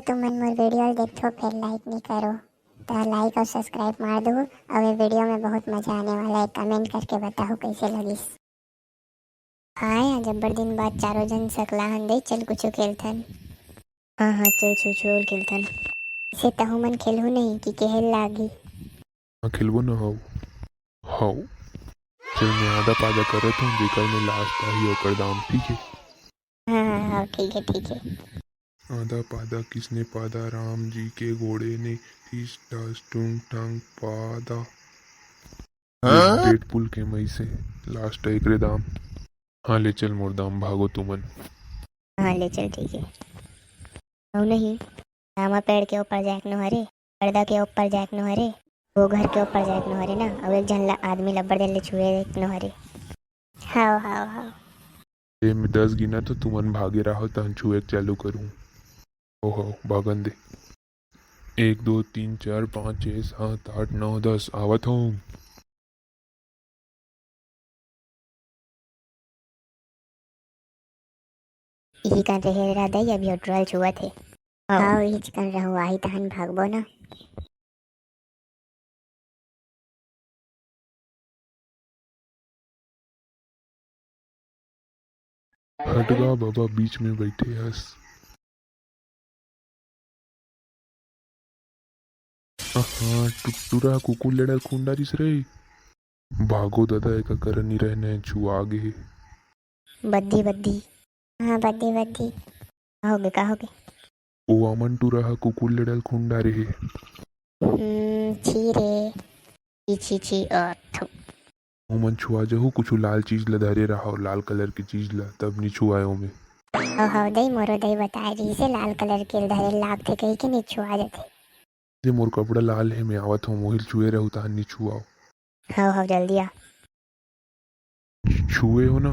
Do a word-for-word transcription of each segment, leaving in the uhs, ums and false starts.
तुमन मोर video ल देखथो फेर like नहीं करो, त like और subscribe मार दो। और ये video में बहुत मजा आने वाला है, comment करके बताओ कैसे लगिस। हाँ यार, जब्बर दिन बाद चारों जन सकला हन दे, चल कुछ खेलथन। हाँ हाँ, चल छुछुल खेलथन। से तहु मन खेलहू नहीं कि केहे ल लागी? हाँ, खेलबो न हव। हव। चल, मैं आधा पाधा करत हूँ, जेकर में last आही ओकर दाम, ठीक है? हाँ हाँ हाँ, ठीक है ठीक है। आधा पाधा किसने पाधा, राम जी के घोड़े ने, ठिस ठास टुंग टांग पाधा। हाँ? Deadpool के मई से last एकरे दाम। हाँ, ले चल मोर दाम, भागो तुमन। हाँ, ले चल, ठीक है। अउ नहीं, आमा पेड़ के ऊपर जाए के नो हरे, पर्दा के ऊपर जाए के नो हरे, वो घर के ऊपर जाए के नो हरे ना, अउ एक झन ला आदमी लब्बर देर ले छुए के नो हरे। हाव, हाव, हाव। ए, मैं दस गिना तो तुमन भागे रहो, तहन छुए के चालू करूँ। ओहो, भागन दे। एक, दो, तीन, चार, पाँच, छः, सात, आठ, नौ, दस, आवत हूँ। इही कन रहे रा दई, अभी ओ टुरा ल छुवत हे। हाँ। हाँ, इही कन रहू, आही तहन भागबो ना। हट गा बाबा, बीच में बैठे हस। हाँ, टुटुरा कुकुर लेड़ल खून डारिस रे। भागो दादा, एका करा नी रहने, छुआ गे हे। बद्दी, बद्दी। हाँ, बद्दी, बद्दी। का होगे, का होगे? ओ आमन टुरा ह कुकुर लेड़ल खून डारे हे। हम्म, छी रे। छी, छी, छी, ओ, थू। ओमन छुआ जहू, कुछु लाल चीज ल धरे रहो, लाल colour के चीज ल, तब नी छुआय ओमे। ओ हव दई, मोरो दई बताए रहिसे, लाल colour के ल धरे लागथे कहिके नी छुआ जथे। दे मोर कपड़ा लाल हे, मैं आवत हूँ, मोहिल छुए रहू, तहन नी छुआओ। हव, हव, जल्दी आ। छुए हो ना?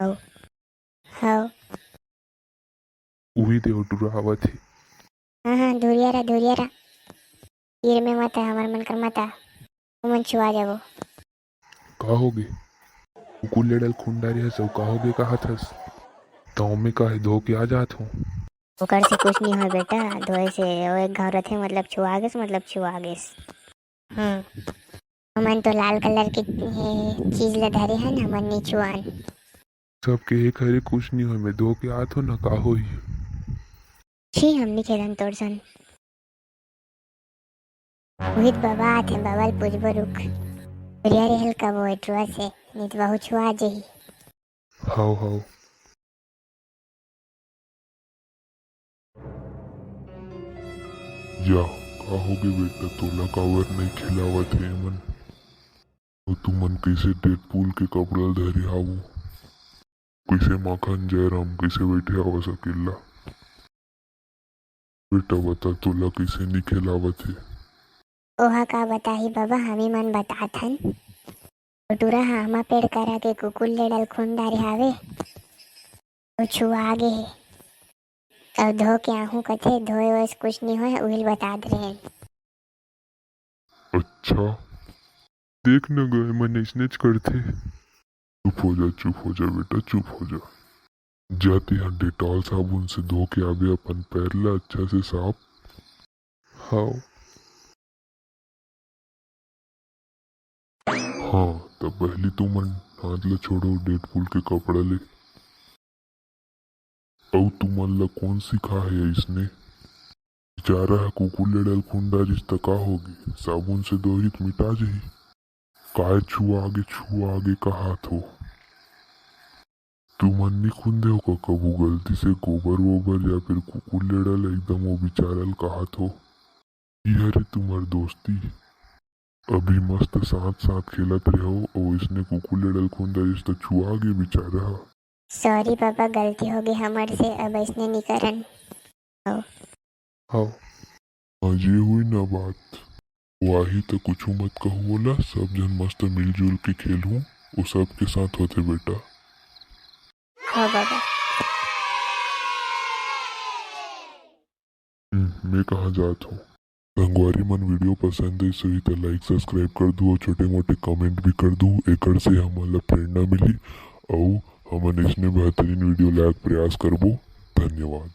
हव। हव। उही दे ओ टुरा आवत हे। हाँ, हाँ, धुरिया रा, धुरिया रा। तीर में मत आ, हमर मन कर मत आ। ओमन छुआ जाबो। का होगे? कुकुर लेड़ल खून डारे हस, अउ का होगे कहत हस? त ओमे का हे, धो के आ जात हो। ओकर से कुछ नहीं होय बेटा, धोए से ओ एक घाव रथे, मतलब छुआ गेस, मतलब छुआ गेस। हम्म। हमन तो लाल colour के, ए, चीज ल धरे हन, हमन नी छुआन। सबके एक हरे, कुछ नहीं होय, मैं धो के आत हो ना, का होही? छी, हम नी खेलन तोर सन। उहित बाबा आथे, बाबा ल पूछबो रुक। उरिया रेहल कबो एटुआ से, नी त बहु छुआ जेही। हव, हव। या, का होगे बेटा, तोला काबर नइ खेलावत हे एमन? अउ तुमन कइसे Deadpool के कपड़ा ल धरे हावो? कइसे माखन जयराम, कइसे बइठे हावस अकेल्ला? बेटा बता, तोला कइसे नी खेलावत हे? ओहा का बताही बाबा, हमी मन बतात हन। ओ टुरा ह आमा पेड़ करा के कुकुर ले डल खून डारे हावे, ओ छुआ गे हे। अउ धो के आहू कथे, धोए वोए से कुछ नी होय, उहिल बतात रहेन। अच्छा, देख न ग, एमन अइसनेच करथे। चुप हो जा, चुप हो जा बेटा, चुप हो जा। जा, तेहा Dettol साबुन से धो के आबे अपन पैर ला अच्छा से साफ। हव। हाँ, त पहिली तुमन हाथ ला छोड़ो Deadpool के कपड़ा ले। अउ तुमन ला कोन सिखाहे अइसने? बेचारा ह कुकुर ले डल खून डारिस त का होगे? साबुन से धोही त मिटा जही। काय छुआ गे, छुआ गे कहात हो? तुमन नी खुंदे हो का कभू गलती से गोबर वोबर या फिर कुकुर ले डल एकदम ओ बेचारा ल कहात हो? इहरे तुम्हर दोस्ती। अभी मस्त साथ साथ खेलत रहो, अउ अइसने कुकुर ले डल खून डारिस त छुआ गे बेचारा ह। Sorry बाबा, गलती होगे हमर से, अब अइसने नी करन। हव। हव। हाँ, ये हुई ना बात। वो आही त कुछु मत कहू ओला, सब झन मस्त मिलजुल के खेलहू, वो सबके साथ होथे बेटा। हव बाबा। हम्म, मैं कहाँ जात हूँ? संगवारी मन, video पसंद आइस होही त like subscribe कर दू अउ छोटे मोटे comment भी कर दू, एकर से हमन ला प्रेरणा मिली अउ हमन अइसने बेहतरीन video लाए के प्रयास करबो। धन्यवाद।